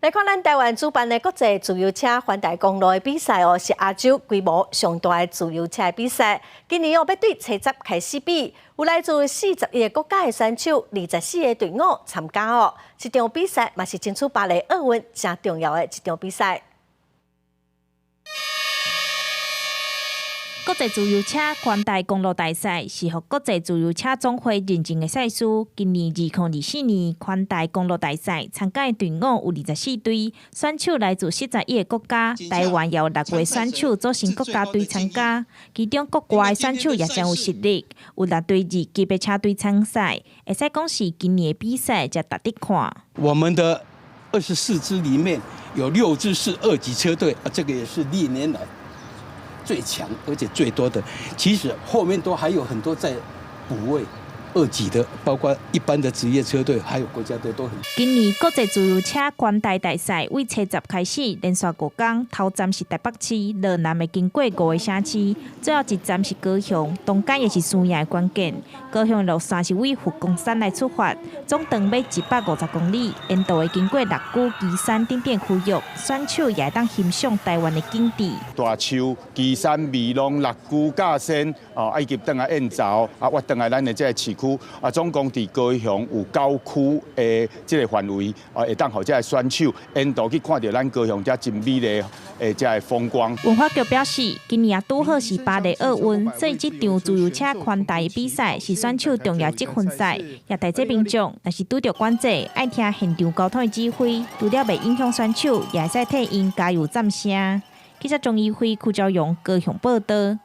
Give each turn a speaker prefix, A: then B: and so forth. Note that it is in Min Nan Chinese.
A: 來看咱台灣主辦的國際自由車環台公路的比賽哦，是亞洲規模上大的自由車比賽。今年哦，欲對七十開始比，有來自41個國家的選手，24個隊伍參加哦。這場比賽嘛是爭取巴黎奧運誠重要的一場比賽。
B: 國際自由車環台公路大賽是予國際自由車總會認證的賽事。今年2024年環台公路大賽參加的隊伍有24隊，選手來自41個國家，台灣也有六個選手組成國家隊參加。其中國外的選手也誠有實力，有六隊二級的車隊參賽，會使講是今年的比賽才值得看。
C: 我們的24支裡面有六支是二級車隊，啊，這個也是歷年來最強而且最多的，其實後面都還有很多在補位二級的，包括一般的職業車隊，還有國家隊都很。
B: 今年國際自由車環台大賽對七十開始，連續5工，頭站是台北市，落南會經過五個城市，最後一站是高雄，中間也是輸贏的關鍵。高雄的路線是對佛光山來出發，總長欲150公里，沿途會經過六龜、旗山等等區域，選手也會當欣賞台灣的景致。
D: 大樹、旗山、美濃、六龜、甲仙，哦，以及轉來燕巢，啊，轉來咱的這個市區，啊，總共佇高雄有九區的這個範圍，啊，會當予這個選手沿途去看著咱高雄遮真美麗的這個風光。
B: 文化局表示，今年也拄好是巴黎奧運，所以這場自由車環台比賽是選手重要積分賽，也提醒民眾，若是拄著管制，愛聽現場交通的指揮，除了袂影響選手，也會使替𪜶加油讚聲。記者鍾怡輝、柯昭榮高雄報導。